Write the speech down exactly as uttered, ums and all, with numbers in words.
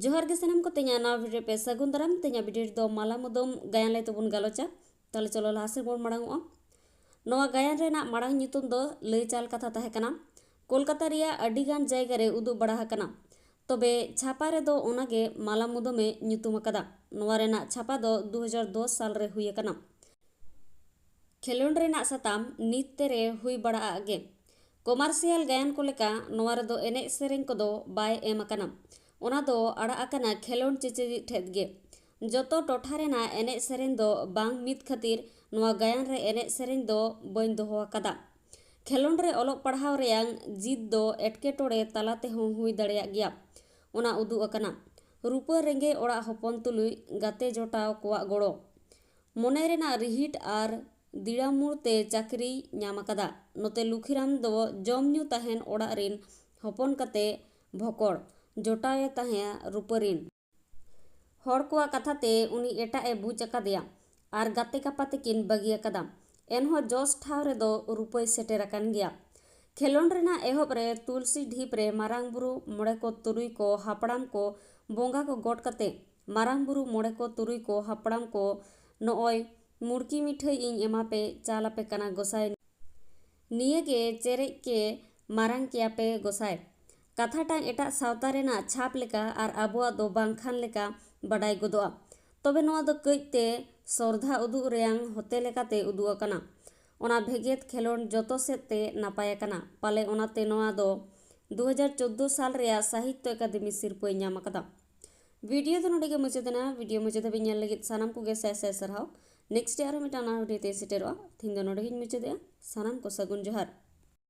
ᱡᱚᱦᱟᱨ ᱜᱮ ᱥᱟᱱᱟᱢ ᱠᱚ, ᱛᱮᱦᱮᱧᱟᱜ ᱱᱟᱣᱟ ᱵᱷᱤᱰᱤᱭᱳ ᱯᱮ ᱥᱟᱹᱜᱩᱱ ᱫᱟᱨᱟᱢ᱾ ᱛᱮᱦᱮᱧᱟᱜ ᱵᱷᱤᱰᱤᱭᱳ ᱨᱮᱫᱚ ᱢᱟᱞᱟ ᱢᱩᱫᱟᱹᱢ ᱜᱟᱭᱟᱱ ᱞᱟᱹᱭ ᱛᱮᱵᱚᱱ ᱜᱟᱞᱚᱪᱟ᱾ ᱛᱟᱦᱞᱮ ᱪᱚᱞᱚ ᱞᱟᱦᱟ ᱥᱮᱫ ᱵᱚᱱ ᱢᱟᱲᱟᱝ ᱚᱜᱼᱟ᱾ ᱱᱚᱣᱟ ᱜᱟᱭᱟᱱ ᱨᱮᱱᱟᱜ ᱢᱟᱲᱟᱝ ᱧᱩᱛᱩᱢ ᱫᱚ ᱞᱟᱹᱭ ᱪᱟᱞ ᱠᱟᱛᱷᱟ ᱛᱟᱦᱮᱸ ᱠᱟᱱᱟ᱾ ᱠᱳᱞᱠᱟᱛᱟ ᱨᱮᱭᱟᱜ ᱟᱹᱰᱤ ᱜᱟᱱ ᱡᱟᱭᱜᱟ ᱨᱮ ᱩᱫᱩᱜ ᱵᱟᱲᱟ ᱟᱠᱟᱱᱟ, ᱛᱚᱵᱮ ᱪᱷᱟᱯᱟ ᱨᱮᱫᱚ ᱚᱱᱟᱜᱮ ᱢᱟᱞᱟ ᱢᱩᱫᱟᱹᱢᱮ ᱧᱩᱛᱩᱢ ᱟᱠᱟᱫᱟ᱾ ᱱᱚᱣᱟ ᱨᱮᱱᱟᱜ ᱪᱷᱟᱯᱟ ᱫᱚ ᱫᱩ ᱦᱟᱡᱟᱨ ᱫᱚᱥ ᱥᱟᱞ ᱨᱮ ᱦᱩᱭ ᱟᱠᱟᱱᱟ᱾ ᱠᱷᱮᱞᱳᱸᱰ ᱨᱮᱱᱟᱜ ᱥᱟᱛᱟᱢ ᱱᱤᱛ ᱛᱮᱨᱮ ᱦᱩᱭ ᱵᱟᱲᱟᱜ ᱜᱮ᱾ ᱠᱚᱢᱟᱨᱥᱤᱭᱟᱞ ᱜᱟᱭᱟᱱ ᱠᱚ ᱞᱮᱠᱟ ᱱᱚᱣᱟ ᱨᱮᱫᱚ ᱮᱱᱮᱡ ᱥᱮᱨᱮᱧ ᱠᱚᱫᱚ ᱵᱟᱭ ᱮᱢ ᱟᱠᱟᱱᱟ᱾ ᱚᱱᱟ ᱫᱚ ᱟᱲᱟᱜ ᱟᱠᱟᱱᱟ ᱠᱷᱮᱞᱳᱸᱰ ᱪᱮᱪᱮᱫᱤᱡ ᱴᱷᱮᱫ ᱜᱮ᱾ ᱡᱚᱛᱚ ᱴᱚᱴᱷᱟ ᱨᱮᱱᱟᱜ ᱮᱱᱮᱡ ᱥᱮᱨᱮᱧ ᱫᱚ ᱵᱟᱝ ᱢᱤᱫ ᱠᱷᱟᱹᱛᱤᱨ ᱱᱚᱣᱟ ᱜᱟᱭᱟᱱ ᱨᱮ ᱮᱱᱮᱡ ᱥᱮᱨᱮᱧ ᱫᱚ ᱵᱟᱹᱧ ᱫᱚᱦᱚ ᱟᱠᱟᱫᱟ᱾ ᱠᱷᱮᱞᱳᱸᱰ ᱨᱮ ᱚᱞᱚᱜ ᱯᱟᱲᱦᱟᱣ ᱨᱮᱭᱟᱝ ᱡᱤᱫ ᱫᱚ ᱮᱴᱠᱮᱴᱚᱬᱮ ᱛᱟᱞᱟ ᱛᱮᱦᱚᱸ ᱦᱩᱭ ᱫᱟᱲᱮᱭᱟᱜ ᱜᱮᱭᱟ᱾ ᱚᱱᱟ ᱩᱫᱩᱜ ᱟᱠᱟᱱᱟ ᱨᱩᱯᱟᱹ ᱨᱮᱸᱜᱮᱡ ᱚᱲᱟᱜ ᱦᱚᱯᱚᱱ ᱛᱩᱞᱩᱡ ᱜᱟᱛᱮ ᱡᱚᱴᱟᱣ ᱠᱚᱣᱟᱜ ᱜᱚᱲᱚ᱾ ᱢᱚᱱᱮ ᱨᱮᱱᱟᱜ ᱨᱤᱦᱤᱴ ᱟᱨ ᱫᱤᱲᱟᱢᱩᱲ ᱛᱮ ᱪᱟᱹᱠᱨᱤᱭ ᱧᱟᱢ ᱟᱠᱟᱫᱟ᱾ ᱱᱚᱛᱮ ᱞᱩᱠᱷᱤᱨᱟᱢ ᱫᱚ ᱡᱚᱢ ᱧᱩ ᱛᱟᱦᱮᱱ ᱚᱲᱟᱜ ᱨᱤᱱ ᱦᱚᱯᱚᱱ ᱠᱟᱛᱮ ᱵᱷᱚᱠᱚᱲ ᱡᱚᱴᱟᱣᱮ ᱛᱟᱦᱮᱸ ᱨᱩᱯᱟᱹᱨᱤᱱ᱾ ᱦᱚᱲ ᱠᱚᱣᱟᱜ ᱠᱟᱛᱷᱟ ᱛᱮ ᱩᱱᱤ ᱮᱴᱟᱜ ᱮ ᱵᱩᱡᱽ ᱟᱠᱟᱫᱮᱭᱟ ᱟᱨ ᱜᱟᱛᱮ ᱠᱟᱯᱟᱛᱮ ᱠᱤᱱ ᱵᱟᱹᱜᱤ ᱟᱠᱟᱫᱟ᱾ ᱮᱱᱦᱚᱸ ᱡᱚᱥ ᱴᱷᱟᱶ ᱨᱮᱫᱚ ᱨᱩᱯᱟᱹᱭ ᱥᱮᱴᱮᱨ ᱟᱠᱟᱱ ᱜᱮᱭᱟ᱾ ᱠᱷᱮᱞᱳᱸᱰ ᱨᱮᱱᱟᱜ ᱮᱦᱚᱵ ᱨᱮ ᱛᱩᱞᱥᱤ ᱰᱷᱤᱯ ᱨᱮ ᱢᱟᱨᱟᱝ ᱵᱩᱨᱩ ᱢᱚᱬᱮ ᱠᱚ ᱛᱩᱨᱩᱭ ᱠᱚ ᱦᱟᱯᱲᱟᱢ ᱠᱚ ᱵᱚᱸᱜᱟ ᱠᱚ ᱜᱚᱰ ᱠᱟᱛᱮ ᱢᱟᱨᱟᱝ ᱵᱩᱨᱩ ᱢᱚᱬᱮ ᱠᱚ ᱛᱩᱨᱩᱭ ᱠᱚ ᱦᱟᱯᱲᱟᱢ ᱠᱚ ᱱᱚᱜᱼᱚᱭ ᱢᱩᱲᱠᱤ ᱢᱤᱴᱷᱟᱹᱭ ᱤᱧ ᱮᱢᱟ ᱯᱮ, ᱪᱟᱞ ᱟᱯᱮ ᱠᱟᱱᱟ ᱜᱚᱸᱥᱟᱭ᱾ ᱱᱤᱭᱟᱹ ᱜᱮ ᱪᱮᱨᱮᱡ ᱠᱮ ᱢᱟᱨᱟᱝ ᱠᱮᱭᱟ ᱯᱮ ᱜᱚᱸᱥᱟᱭ᱾ ᱠᱟᱛᱷᱟᱴᱟᱝ ᱮᱴᱟᱜ ᱥᱟᱶᱛᱟ ᱨᱮᱱᱟᱜ ᱪᱷᱟᱯ ᱞᱮᱠᱟ ᱟᱨ ᱟᱵᱚᱣᱟᱜ ᱫᱚ ᱵᱟᱝᱠᱷᱟᱱ ᱞᱮᱠᱟ ᱵᱟᱰᱟᱭ ᱜᱚᱫᱚᱜᱼᱟ᱾ ᱛᱚᱵᱮ ᱱᱚᱣᱟ ᱫᱚ ᱠᱟᱹᱡ ᱛᱮ ᱥᱚᱨᱫᱷᱟ ᱩᱫᱩᱜ ᱨᱮᱭᱟᱝ ᱦᱚᱛᱮ ᱞᱮᱠᱟᱛᱮ ᱩᱫᱩᱜ ᱟᱠᱟᱱᱟ᱾ ᱚᱱᱟ ᱵᱷᱮᱜᱮᱫ ᱠᱷᱮᱞᱳᱸᱰ ᱡᱚᱛᱚ ᱥᱮᱫ ᱛᱮ ᱱᱟᱯᱟᱭ ᱟᱠᱟᱱᱟ᱾ ᱯᱟᱞᱮ ᱚᱱᱟᱛᱮ ᱱᱚᱣᱟ ᱫᱚ ᱫᱩ ᱦᱟᱡᱟᱨ ᱪᱳᱫᱽᱫᱳ ᱥᱟᱞ ᱨᱮᱭᱟᱜ ᱥᱟᱦᱤᱛᱭᱚ ᱟᱠᱟᱫᱮᱢᱤ ᱥᱤᱨᱯᱟᱹᱭ ᱧᱟᱢ ᱟᱠᱟᱫᱟ᱾ ᱵᱷᱤᱰᱤᱭᱳ ᱫᱚ ᱱᱚᱰᱮ ᱜᱮ ᱢᱩᱪᱟᱹᱫ ᱮᱱᱟ᱾ ᱵᱷᱤᱰᱤᱭᱳ ᱢᱩᱪᱟᱹᱫ ᱫᱷᱟᱹᱵᱤᱡ ᱧᱮᱞ ᱞᱟᱹᱜᱤᱫ ᱥᱟᱱᱟᱢ ᱠᱚᱜᱮ ᱥᱟᱭ ᱥᱟᱭ ᱥᱟᱨᱦᱟᱣ᱾ ᱱᱮᱠᱥᱴ ᱨᱮ ᱟᱨᱦᱚᱸ ᱢᱤᱫᱴᱟᱝ ᱱᱟᱣᱟ ᱵᱷᱤᱰᱤᱭᱳ ᱛᱮ ᱥᱮᱴᱮᱨᱚᱜᱼᱟ᱾ ᱛᱮᱦᱮᱧ ᱫᱚ ᱱᱚᱰᱮ ᱜᱤᱧ ᱢᱩᱪᱟᱹᱫᱮᱜᱼᱟ᱾ ᱥᱟᱱᱟᱢ ᱠᱚ ᱥᱟᱹᱜᱩᱱ ᱡᱚᱦᱟᱨ᱾